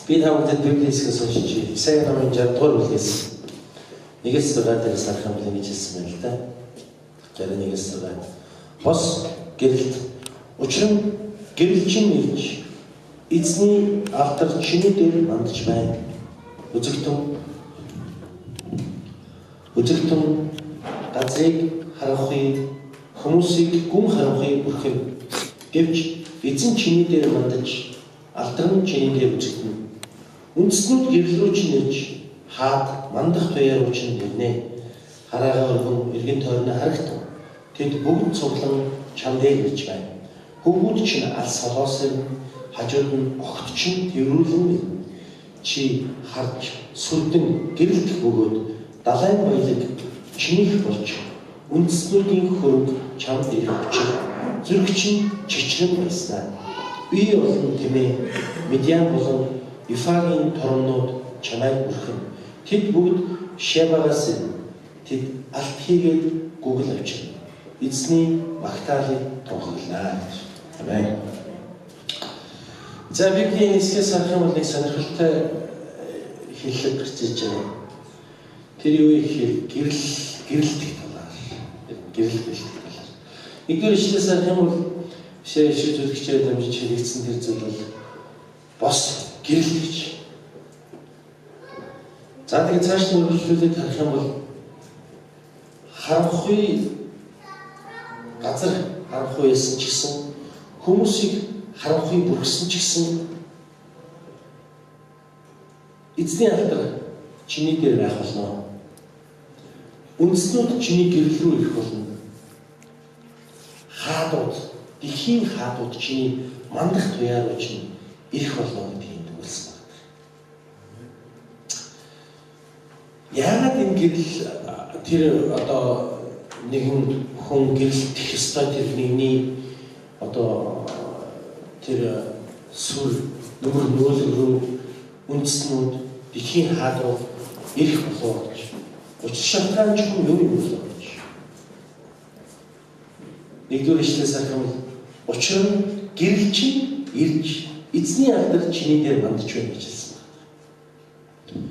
Би та бүхэнд Библийн хэсгээс уншиж Исая номын 60 дугаар бүлгээс 1-ээс 6 дээрээс харах юм бол ингэж хэлсэн байна л да. 61-ээс 6. Бос гэрэлт. Учир нь гэрэлчин ирж эзний алдар чиний дээр мандаж байна. Үзэгтэн газрыг харанхуй, хүмүүсийг гүн харанхуй бүрхэн. Гэвч эзэн чиний дээр мандаж, алдар нь чиний дээр үзэгдэнэ. Үндэстнүүд гэрэл рүү чинь ирж, хаад мандах туяа руу чинь ирнэ. Хараагаа өргөн эргэн тойрноо харагтав. Тэд бүгд цуглан чам дээр ирж байна. Хөвгүүд чинь алс холоос ирнэ, хажууд нь огт чинь тэрвэрлэн ирнэ. Чи харж сүрдэн гэрэлтэх бөгөөд далайн баялаг чинийх болж үндэстнүүдийн хөрөнгө чамд ирэх учир зүрх чинь чичрэн байснаа. Бие болон тэмээ, Медиан болон Ифагийн торомнууд чамайг бүрхэн. Тэд бүгд Шебагаас ирнэ. Тэд алт хийгээд гүгэл авчирна. Эзний магтаалыг тунхаглана гэж. Амен. За, Библийн хэсгээс харах юм бол нэг сонирхолтой хэллэг гарч иж байгаа. Тэр юу гэхээр гэрэл гэрэлтэх талаар. Гэрэл гэрэлтэх талаар. Нэгдүгээр ишлээс харах юм бол иш үзүүлэгчээр дамжиж хэлэгдсэн тэр зүйл бол бос гэрэл гэж. За, тэгээд цааш нь үргэлжлүүлээд харах юм бол харанхуй газар харанхуй байсан ч гэсэн, хүмүүсийг харанхуй бүрхсэн ч гэсэн эзний алдар чиний дээр байх болно. Үндэстнүүд чиний гэрэл рүү ирэх болно. Хаадууд, дэлхийн хаадууд чиний мандах туяа руу чинь ирэх болно гэдгийг дүгэлсэн байна. Яагаад энэ гэрэл тэр одоо нэгэн хүн гэрэлтэх ёстой тэр нэгний одоо тэр сүр нүмер нөөлөг рүү үндэстнүүд, дэлхийн хаадууд ирэх болов гэж. Учир шалтгаан чухам юу юм болов гэж. Нэгдүгээр ишлээс харах юм бол учир нь гэрэл чинь ирж эзний алдар чиний дээр мандаж байна гэж хэлсэн байна.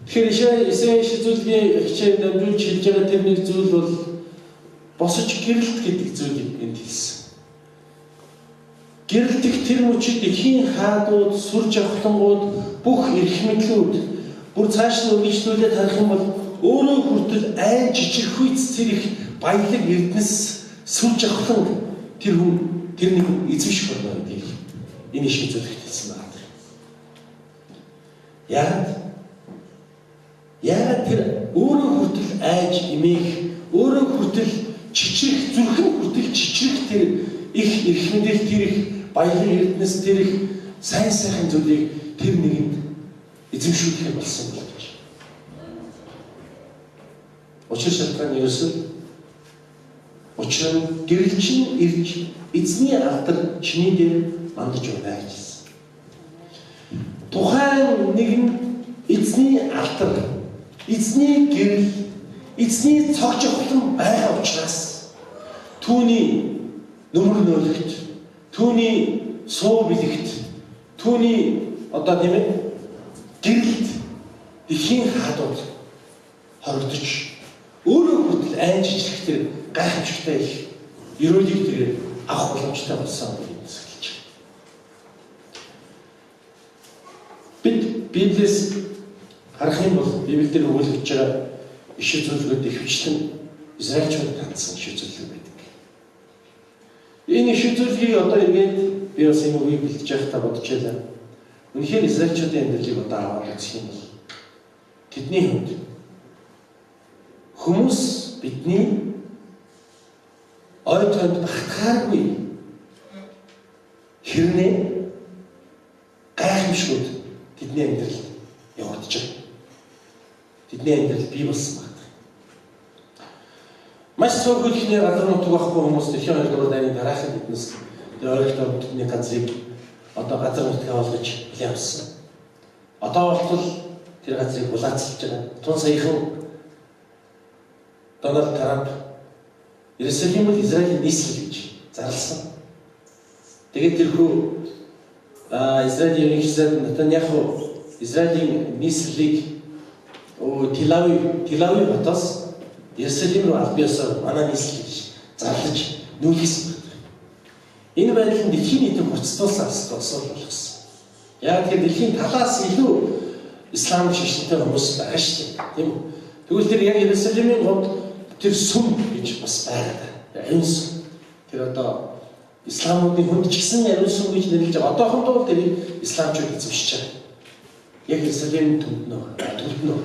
Тэгэхээр Исая иш үзүүлгийн хичээл дамжуулж хэлж байгаа тэр нэг зүйл бол босож гэрэлт гэдэг зүйлийг энд хэлсэн. Гэрэлтэх тэр мөчид дэлхийн хаадууд, сүр жавхлангууд, бүх эрх мэдлүүд бүр цааш нь үргэлжлүүлээд харах юм бол өөрөө хүртэл айн чичрэхүйц тэр их баялаг эрдэнэс сүр жавхланг тэр хүн тэр нэг эзэмших болно гэдгийг энэ иш үзүүлэгт хэлсэн байна. Яагаад тэр өөрөө хүртэл айж эмээх, өөрөө хүртэл чичрэх, зүрхэн хүртэл чичрэх тэр их эрх мэдэл, тэр их баялаг эрдэнэс, тэр их сайн сайхан зүйлийг тэр нэгэнд эзэмшүүлэх болсон бол гэж. Учир шалтгаан ерөөсөө учир нь гэрэлчин ирж эзний алдар чиний дээр мандаж байна гэж хэлсэн. Тухайн нэгэн эзний алдар, эзний гэрэл, эзний цог жавхлан байгаа учраас түүний нүмер нөөлөгт, түүний суу бэлэгт, түүний одоо тийм ээ гэрэлд дэлхийн хаадууд хорогдож өөрөө хүртэл айн чичрэх тэр гайхамшигтай их ерөөлийг тэр авах боломжтой болсон гэж хэлж байна. Бид Библиэс харах юм бол Библиэлд өгүүлэгдэж байгаа иш үзүүлгүүд ихэвчлэн Израильчуудад хандсан иш үзүүлэг байдаг. Энэ иш үзүүлгийг одоо эргээд би бас энэ үгийг бэлтэж байхдаа бодож байлаа. Үнэхээр Израильчуудын амьдралыг одоо аваад үзэх юм бол тэдний хувьд хүмүүс бидний ой тойнд багтахааргүй хэрнээ гайхамшгууд тэдний амьдралд явагдаж байгаа. Тэдний амьдрал бий болсон байна. Маш цөөхөн ихний газар нутаг байхгүй хүмүүс дэлхийн хоёрдугаар дайны дараахан биднес тэр ойролцоо тэдний газрыг одоо газар нутгаа болгож хүлээн авсан. Одоо болтол тэр газрыг булаацалж байгаа. Тун саяхан Дональд Трамп Иерусалим бол Израилийн нийслэл гэж зарласан. Тэгээд тэрхүү Израилийн ерөнхий сайд Нетаньяху Израилийн нийслэлийг Тель-Авив хотоос Иерусалим руу аль биесээр манай нийслэл гэж зарлаж нүүлгэсэн байна. Энэ байдал нь дэлхийн нийтийг хурцтуулсан асуудал болгосон. Яг тэгэхээр дэлхийн талаас илүү ислам шашинтай хүмүүс байгаа шүү дээ. Тийм үү? Тэгвэл тэр яг Иерусалимын говьд тэр сүм гэж бас байгаа даа. Ариун сүм. Тэр одоо исламуудын хүнд ч гэсэн ариун сүм гэж нэрлэж байгаа. Одоохондоо бол тэрийг исламчууд эзэмшиж байгаа. Яг Иерусалимын төнд нөө, төлд нөө.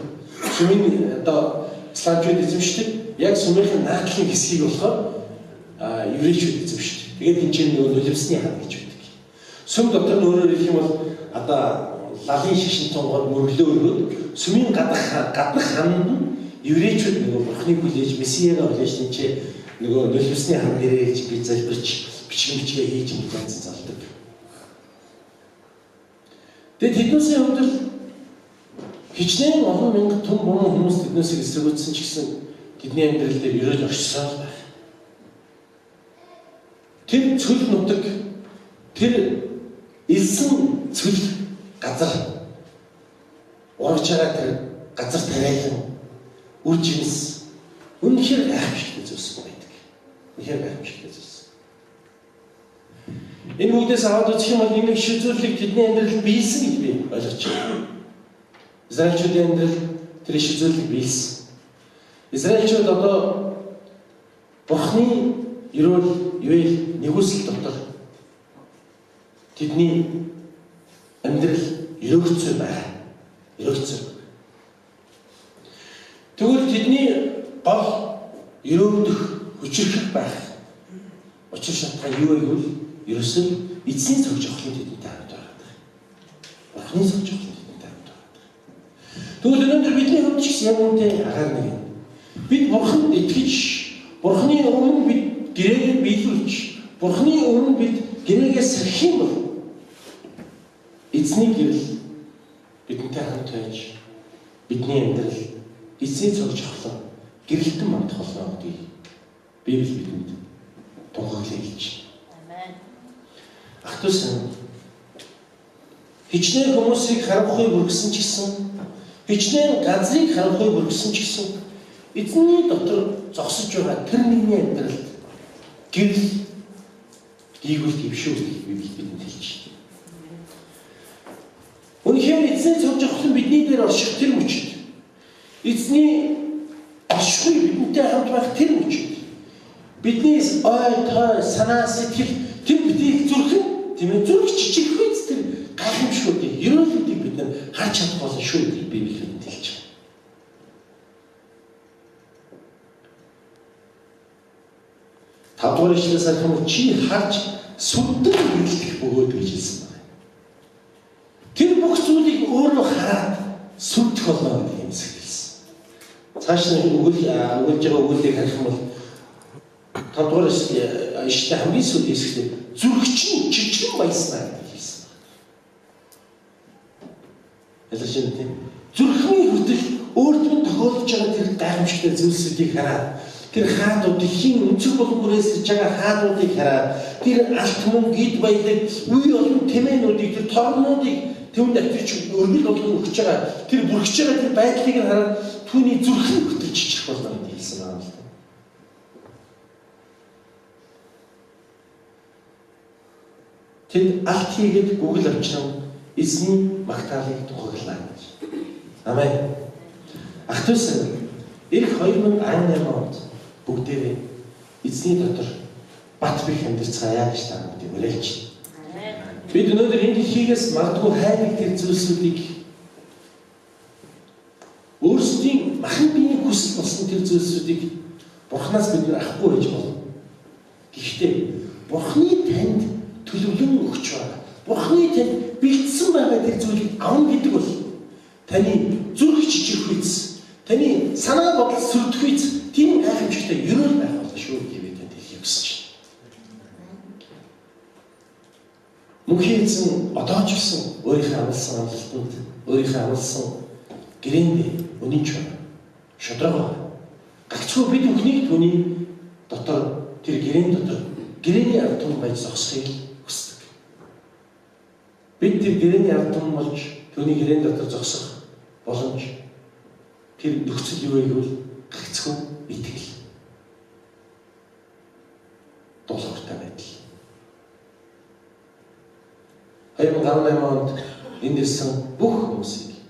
Сүмийн одоо исламчууд эзэмшдэг. Яг сүмийн наадлын хэсгийг болохоор еврейчүүд эзэмшдэг. Тэгээд энэ чинь нөгөө нулимсны хан гэж байдаг. Сүм дотор нь өөрөөр хэлэх юм бол одоо лалын шашин тунгууд мөрөглөө өргөөд сүмийн гаднах хананд нь еврейчүүд нөгөө бурхныг хүлээж, месиягаа хүлээж тэнцээ нөгөө нулимсны хан дээрээ гэж би залбирч бичгэн бичгээ хийж ингэж янз залдаг. Тэгээд тэднээсээ хувьд л хичнээн олон мянга түн буман хүмүүс тэднээсээ эсэргүүцсэн ч гэсэн тэдний амьдрал дээр ерөөл орчсон л байх. Тэр цөл нутаг, тэр элсэн цөл газар урагж байгаа тэр газар тариалан үр жимс үнэхээр гайхамшигтай зүйлс байдаг. Үнэхээр гайхамшигтай зүйлс. Энэ бүгдээс аваад үзэх юм бол энэ их шизүүллийг тэдний амьдралд биелсэн гэж би ойлгож байна. Израильчүүдийн амьдрал тэр иш үзүүлэлийг биелсэн. Израильчууд одоо Бурхны ерөөл, ивэл нэгүсэл дотор тэдний амьдрал ерөөгцсөн байна. Ерөөгцсөн. Тэгвэл тэдний гол ерөөгдөх, хүчирхэх байх учир шалтгаан юу вэ гэвэл ерөөсөө эзний цог жохлын тэдэнтэй хамт байгаа. Бурхны цог жохлын тэдэнтэй хамт байгаа. Тэгвэл өнөөдөр бидний хувьд ч гэсэн яг үүнтэй агаар нэг юм. Бид Бурханд итгэж, Бурхны өмнө бид гэрээгээ биелүүлж, Бурхны өмнө бид гэрээгээ сахих юм бол эзний гэрэл бидэнтэй хамт байж бидний амьдрал эзний цог жохлон гэрэлтэн мандах болно гэдгийг Библи бидэнд тунхаглая гэж. Амен. Ах トゥ хичнээн хүмүүсийг харанхуй бүргэсэн ч гэсэн, хичнээн газрыг харанхуй бүргэсэн ч гэсэн эзний дотор зогсож байгаа тэр нэгний амьдралд гэрэл гийгүүл юм шүү гэдгийг Библи бидэнд хэлж байна. Үнэхээр эзний цог жохлон бидний дээр орших тэр мөчид, эзний оршихуй бидэнтэй хамт байх тэр мөчид, бидний ой той санаа сэтгэл тэр бидний зүрхэн тийм ээ зүрх чичирхүйц тэр гайхамшгуудыг ерөөлүүдийг бид нар харж чадах болно шүү гэдгийг Библи бидэнд хэлж байна. Тавдугаар ишлээс харах юм бол чи харж сүдэн гэрэлтэх бөгөөд гэж хэлсэн байна. Тэр бүх зүйлийг өөрөө хараад сүдэх болно гэдэг юм шиг хэлсэн. Цааш нь өгүүлж байгаа өгүүллийг харах юм бол тавдугаар ишлээ хамгийн сүүлийн хэсэгтээ зүрх чинь чичрэн баяснаа гэж хэлсэн байна. Ялгаж байна тийм. Зүрхний хүртэл өөрт нь тохиолдож байгаа тэр гайхамшигтай зүйлсүүдийг хараад, тэр хаадууд дэлхийн өнцөг болон бүрээс ирж байгаа хаадуудыг хараад, тэр алт мөнгө, эд баялаг, үе олон тэмээнүүдийг, тэр торнуудыг түүнд авчирч өргөл болгон өгч байгаа, тэр бүрхэж байгаа тэр байдлыг нь хараад түүний зүрх нь хүртэл чичрэх болно гэж хэлсэн байна л да. Тэд алт хийгээд гүгэл авчран эзний магтаалыг тухаглаа гэж. Амен. Ах トゥ ирэх 2018 онд бүгдээрээ эзний дотор бат бих амьдарцгаая гэж та бүгдийг уриалж байна. Бид өнөөдөр энэ дэлхийгээс магадгүй хайдаг тэр зүйлсүүдийг өөрсдийн махан биеийн хүсэл болсон тэр зүйлсүүдийг Бурханаас бид нар авахгүй байж болно. Гэхдээ Бурханы танд төлөвлөн өгч байгаа. Бурханы танд бэлдсэн байгаа тэр зүйлийг авна гэдэг бол таны зүрх чичирхүйц, таны санаа бодол сүрдэхүйц тийм гайхамшигтай ерөөл байх болно шүү гэж би танд хэлхийг хүсэж байна. Мөнхийн эзэн одоо ч гэсэн өөрийнхөө амласан амлалтанд, өөрийнхөө амласан гэрээнд үнэнч байна. Шудраг байна. Гагцхүү бид бүхнийг түүний дотор тэр гэрээн дотор гэрээний ард түмэн байж зогсохыг хүсдэг. Бид тэр гэрээний ард түмэн болж түүний гэрээн дотор зогсох боломж тэр нөхцөл юу вэ гэвэл гагцхүү итгэл. Дуулууртай байдал. 2018 онд энд ирсэн бүх хүмүүсийг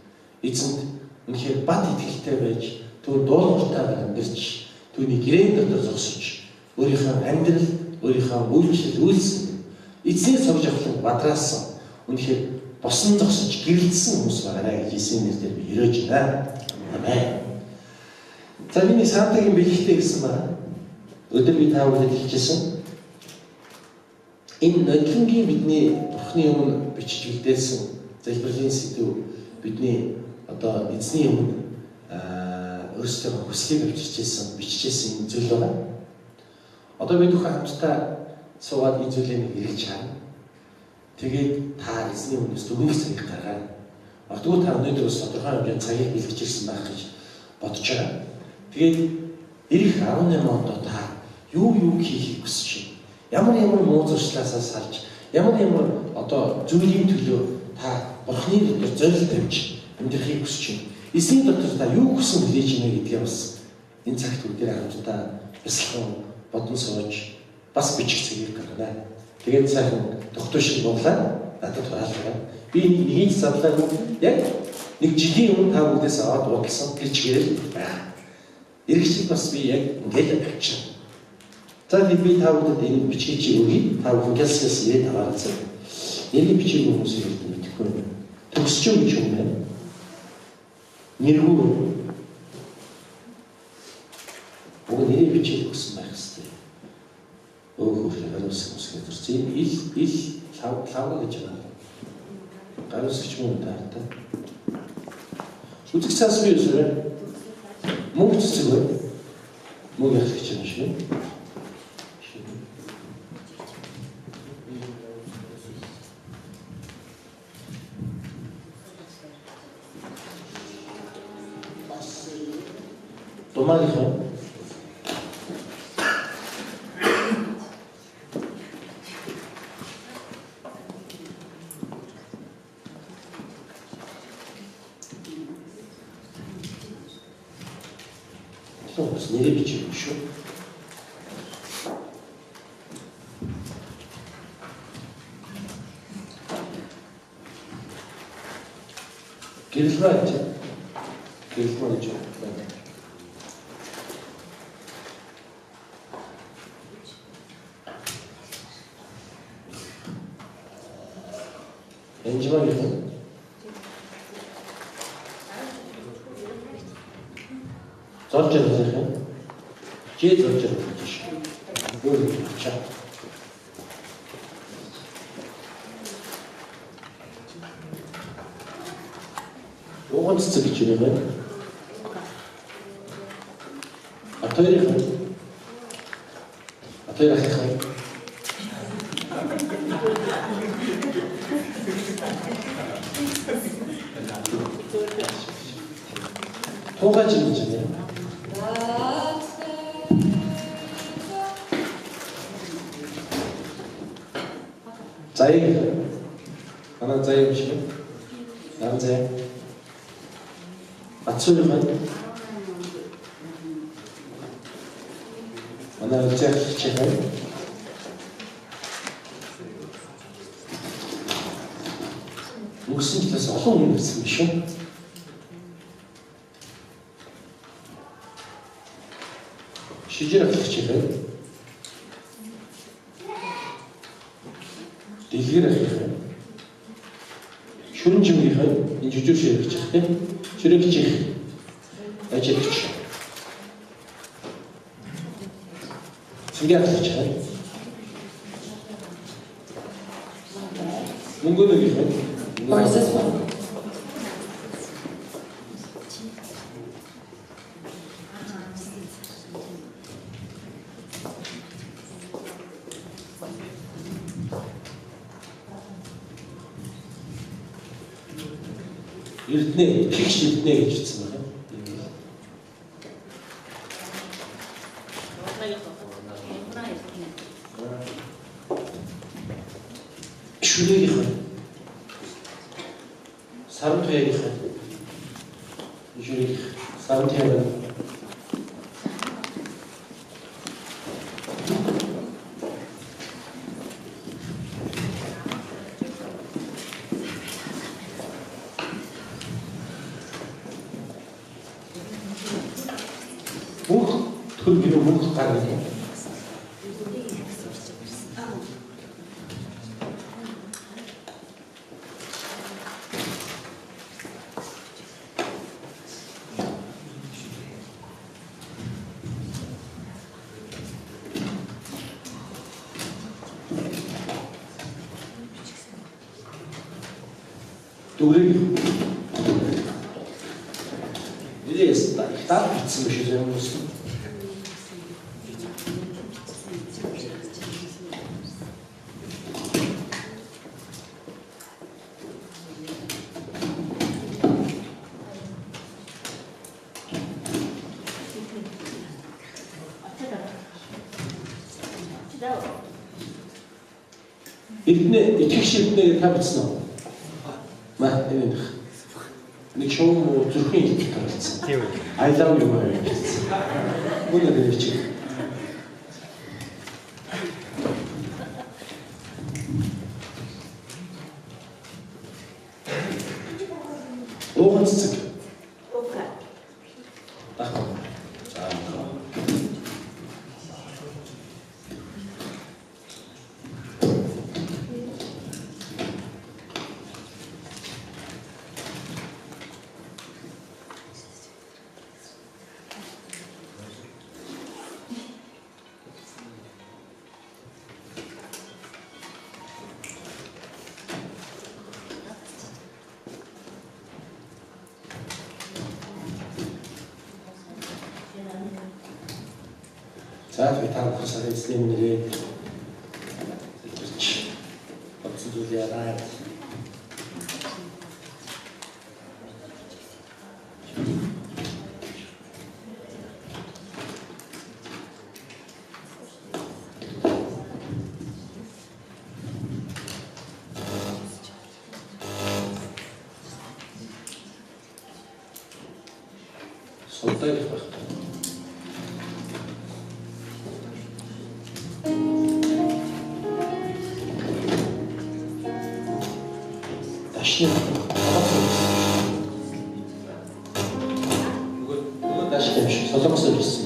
эзэнд үнэхээр бат итгэлтэй байж түүн дуулууртайгаар амьдарч түүний гэрээн дотор зогсож өөрийнхөө амьдрал, өөрийнхөө үйлчлэл үйлс эзний цог жавхлан бадраасан үнэхээр босон зогсож гэрэлтсэн хүмүүс байгаарай гэж Иесийн нэрээр би ерөөж байна. Амен. За миний Сантагийн бэлэгтэй гэсэн байна. Өдөр би та бүхэнд хэлжсэн. Энэ нодлонгийн бидний Бурхны өмнө бичиж үлдээсэн залбирлын сэдэв бидний одоо эзний өмнө өөрсдийнхөө хүслийг авчирч бичижсэн энэ зүйл байна. Одоо бид бүхэн хамтдаа суугаад энэ зүйлийг нэг эргэж харна. Тэгээд та эзний өмнөөс дүгнэх цагийг гаргаад магадгүй та өнөөдөр бас тодорхой хэмжээнд цагийг бэлгэж ирсэн байх гэж бодож байгаа. Тэгээд ирэх 18 онд та юу хийхийг хүсэж байна? Ямар ямар муу зуршлаасаа салж, ямар ямар одоо зүйлийн төлөө та Бурхны дотор зорилт тавьж амьдрахыг хүсэж байна. Эзний дотор та юу хүсэн хүлээж байна гэдгээ бас энэ цагт бүгдээ хамтдаа бясалган бодон сууж бас бичих цагийг гаргана. Тэгээд сайхан тогтуу шиг бууглаа надад хураалгаа. Би нэг ч задлаагүй яг нэг жилийн өмнө та бүгдээс аваад уудалсан тэр чигээрэл байна. Ирэх жил бас би яг ингээл авчирна. За би та бүхэнд энэ бичгийг чи өгье. Та бүхэн гялсгаас ирээд аваарай. Нэрийг бичээгүй хүмүүсийг хэлдэг мэдэхгүй байна. Төгсчөө гэж юм байна. Нэргүй. Уг нэрийг бичээд өгсөн байх хэвээр. Өөх хөөрхий хариуцсан хүмүүсгээ зурсан. Энэ ил лавга гэж байна. Хариуцагч мөн таартай. Үзэг цаас би юусаа. Мөнгө цэцэг бай. Мөнгө яхах юм шиг. Думаагийнхан бас нэрээ бичээгүй шүү. Гэрэлмаа гэж. Гэрэлмаа гэж байна. Энжимагийнхан золж ярих жээ золж ярих гэж шүү. Өөр юм ачаа. Уган цэцэг гэж юм байна. Атойрын Атойр ахын Тугай гэж юм. Заяа. Манай заяа юм шиг. Нам заяа. Бацуур маань. Манай үлзэх хичээл. Өнгөрсөн жилээс олон хүн ирсэн биш үү? Шижир ахлах хичээл. Дэлгэр ахлах. Шүрэн жимгийнхээ энэ жүжиг ширэгч тийм. Ширэгч ажиллагч. Цэнгэн ахлагч хай. Мөнгөнөгийнхээ Verses 1. Эрдэнэ, хигш Эрдэнэ гэж хэлсэн байна. Шүрээгийнх нь Саран туягийнх жюрих саран туяа. Мөнх төр гэрээ мөнх гар гэнэ. Дүгрийг нэрээс таа бичсэн биш үү юм уу? Эрдэнэ итгэгч эрдэнэ та бичсэн үү? Маа энэ нэг шуум уу зүрхийн илтгэл тавьсан. Тийм үү. I love you гэж бичсэн. Үнэ дээр чи. Ууган цэцэг. Ука. Дах. За. За би та бүхэн сарын эзний нэрээр залбирч бодсон зүйл яраад султай их байх. Дашны нөгөө даш юм шиг солонгос ирсэн.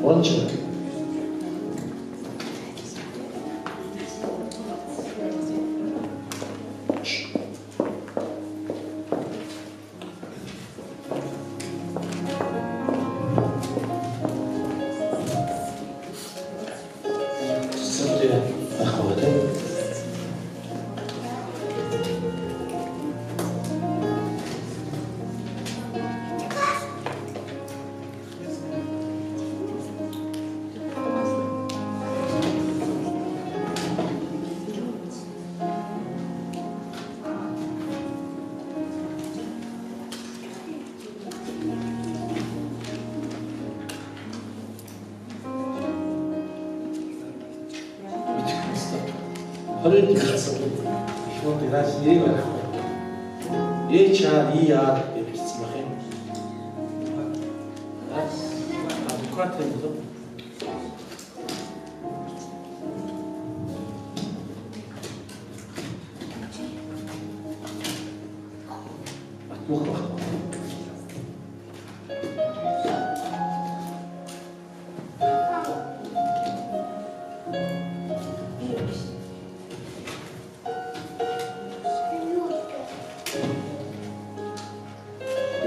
Уранчиг. Цэцэрлэг байхгүй тийм. Мэдэх хэвээр. Хорийн бичсэн. Их мод ираш нэрийг барихгүй. H R E R гэж бичсэн байх юм. Адекват юм болов. Батмөх байх.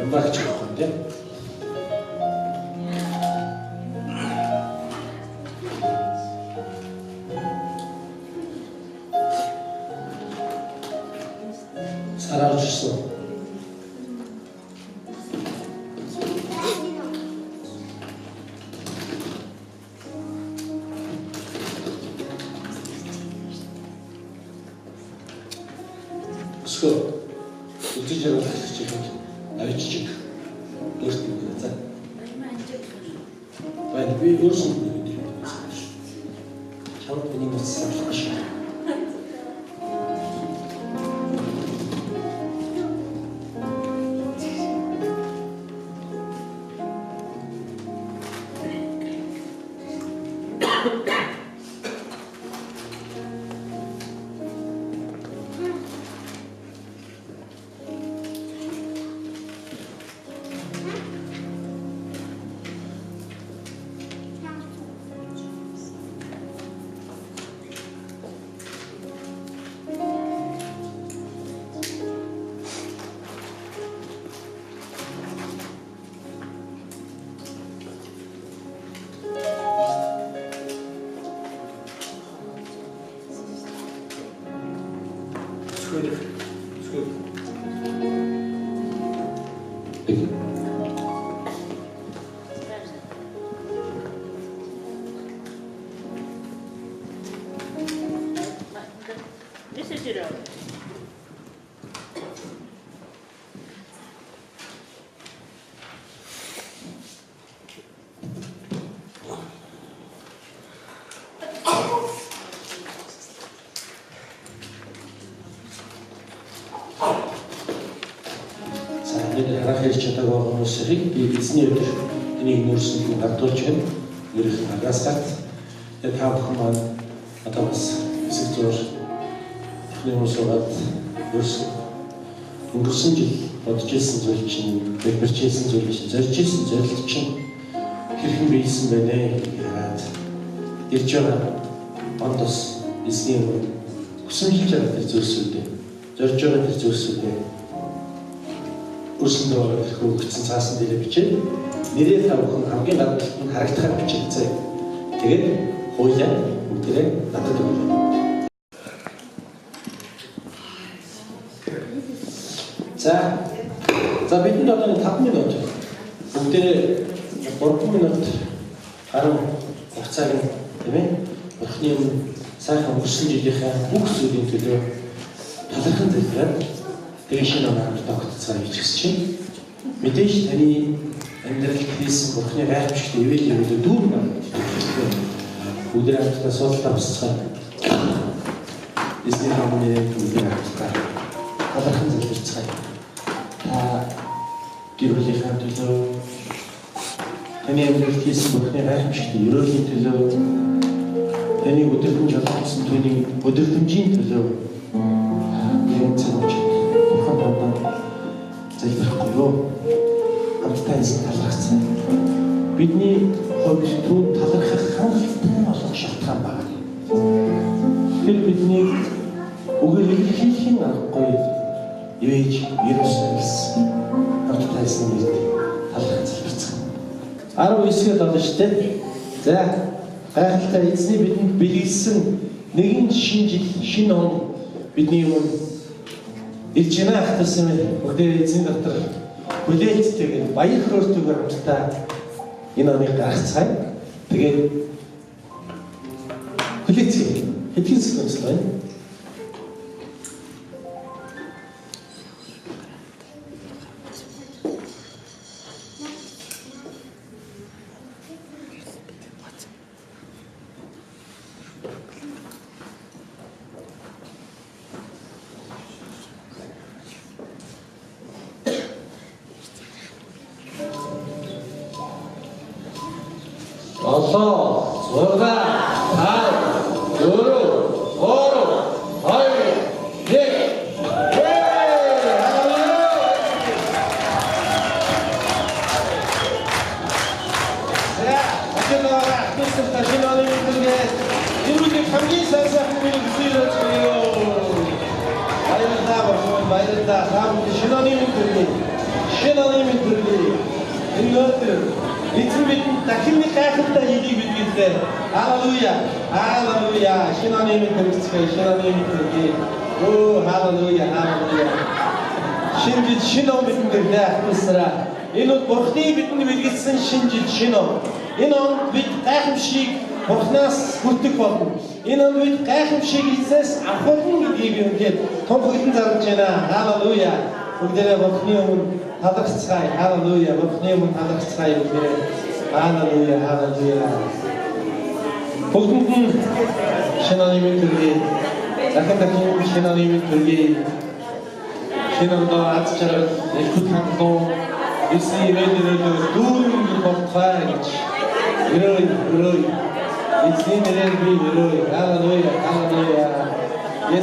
Ямбагч байхгүй юм тийм. Сараар ирсэн. арай жижиг. Өөрт нь за. Байна би өөрсөн нэг юм. Чамд миний нууц санахгүй шүү. Харах чадаагүй хүмүүсийг би эзний өдөр энийг нүүрсэнд нь гардуулж байна. Ерөнх нь агаас гарт. Тэгээд та бүхэн маань одоо бас хэсэг зур эхний хүмүүс суугаад ерөөсөн өнгөрсөн жил бодож ирсэн зүйл чинь, бэлбэрч ирсэн зүйл чинь, зорж ирсэн зорилт чинь хэрхэн биелсэн байна вэ гэдгийг хараад ирж байгаа онд бас эзний өмнө хүсэмжлж байгаа тэр зүйлсүүдээ, зорж байгаа тэр зүйлсүүдээ өрсөндөө байгаа тэрхүү өгсөн цаасан дээрээ бичээд нэрээ та бүхэн хамгийн гадна нь харагдахаар бичээцээ. Тэгээд хуулиа бүгдээрээ надад өгөөрэй. За бидэнд одоо 5 минут бүгдээрээ 3 минут гаруй хугацааг нь тийм ээ Бурхны өмнө сайхан өнгөрсөн жилийнхээ бүх зүйлийн төлөө талархан залбираад тэгээ шинэ он хамтдаа огтцгаа хийж хүсэж байна. Мэдээж таны амьдралд хийсэн Бурхны гайхамшигт ивэл ивэл дүүрэн байна. Бүгдээ хамтдаа суултаа босцгаая. Эзний хамны бүгдээ хамтдаа талархан залбирцгаая. Та гэр бүлийнхаа төлөө таны амьдралд хийсэн Бурхны гайхамшигт ерөөлийн төлөө таны өдөртөн жолоодсон түүний өдөртөмжийн төлөө нэгэн цаг үчиг Бурхан танд залбирахгүй юу? Хамтдаа эзэн талархацгаая. Бидний хувьд түүнд талархах хангалттай олон шалтгаан байна. Тэр биднийг үгээр илэрхийлэхийн аргагүй ивэж ерөөсөн гэсэн. Хамтдаа эзэн нэрд талархан залбирцгаая. 19-д болно шүү дээ. За гайхалтай эзний бидэнд бэлгэлсэн нэгэн шинэ жил, шинэ он бидний өмнө ирж байна ахтарсан бүгдээ эзэн дотор хүлээлттэйгээр баяр хөөртэйгээр хамтдаа энэ оныг гаргацгаая. Тэгээд хүлээцгээе. Хэдхэн секунд байна. Энэ онд бид гайхамшиг Бурханаас хүртэх болно. Энэ онд бид гайхамшиг эзнээс авах болно гэдгийг би үнэхээр тунхаглан зарлж байна. Халелуя. Бүгдээрээ Бурханы өмнө Талархацгаая. Халелуя. Бурхны өмнө талархацгаая бүгдээ. Халелуя, халелуя. Бүгдэнд нь шинэ оны мэнд төргий. Дахин дахин шинэ оны мэнд төргий. Шинэ ондоо аз жаргал, эрхүүд хангалуун, эзний ивээл ерөөлөөр дүүрэн болтугай гэж. Ерөөе, ерөөе. Эзний нэрээр би ерөөе. Халелуя, халелуя.